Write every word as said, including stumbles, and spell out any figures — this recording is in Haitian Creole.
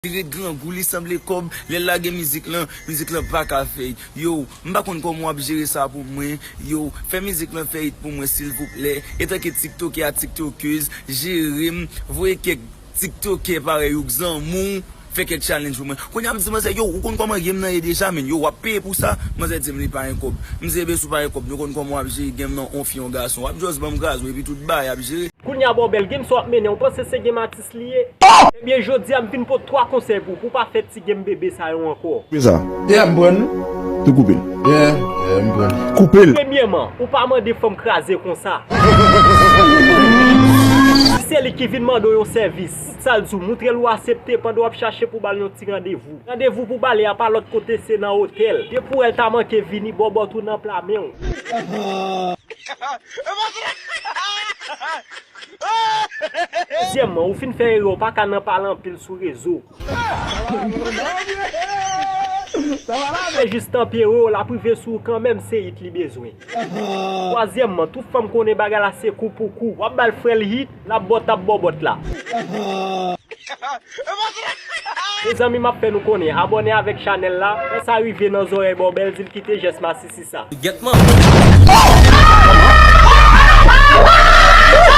Li ret grangou, li sanble kòb. Lè l lage mizik lan, mizik lan pa ka fè it. Yo, m pa konn kòman w ap jere sa pou mwen. Yo, fè mizik lan fè it pou mwen, silvouplè. Etanke tiktokè a, tiktokez, jere m. Voye kèk tiktokè parèy ou k zanmi w. Fè kèk challenge pou mwen. Kounye a m di manzè, yo, ou konn kòman game nan ye deja, men yo, w ap peye pou sa. Manzè di m li pa gen kòb. M di, ebyen, si w pa gen kòb, nou konn kòman w ap jere game nan, on fi, on gason. W ap just ban m kraze w, epi tout bagay ap jere. Kounye a, Bòbèl, game sa w ap mennen, ou panse se game atis li ye? Ebyen, jodi a, m vin pot twa konsèy pou w, pou w pa fè ti game bebe sa yo ankò. Koupe sa. Yeah, m pran li. Tou koupe l. Yeah, yeah, m pran li. Koupe l. Premyèman, ou pa mande fanm kraze konsa. Si se li ki vin mande w yon sèvis, tout sa l di w, moutre l ou aksepte pandan w ap chache pou ba l yon ti randevou. Randevou pou bale a pa lòt kote, se nan otèl. Depi w wè l ta manke vini, bòbòt ou nan pla men w. Dezyèmman, ou fin fè erè, ou pa ka nan pale anpil sou rezo. Se jis tanpere w, l ap rive sou ou kanmenm, se it li bezwen. Twazyèmman, tout fanm konnen bagay la se kou pou kou. W ap ba l frè l hit, l ap bòt, ap bòbòt la. Mezanmi, m ap fè nou konnen, abòne avèk chanèl la, fè sa rive nan zòrèy Bòbèl, di l kite jès masisi sa. Gèt manman.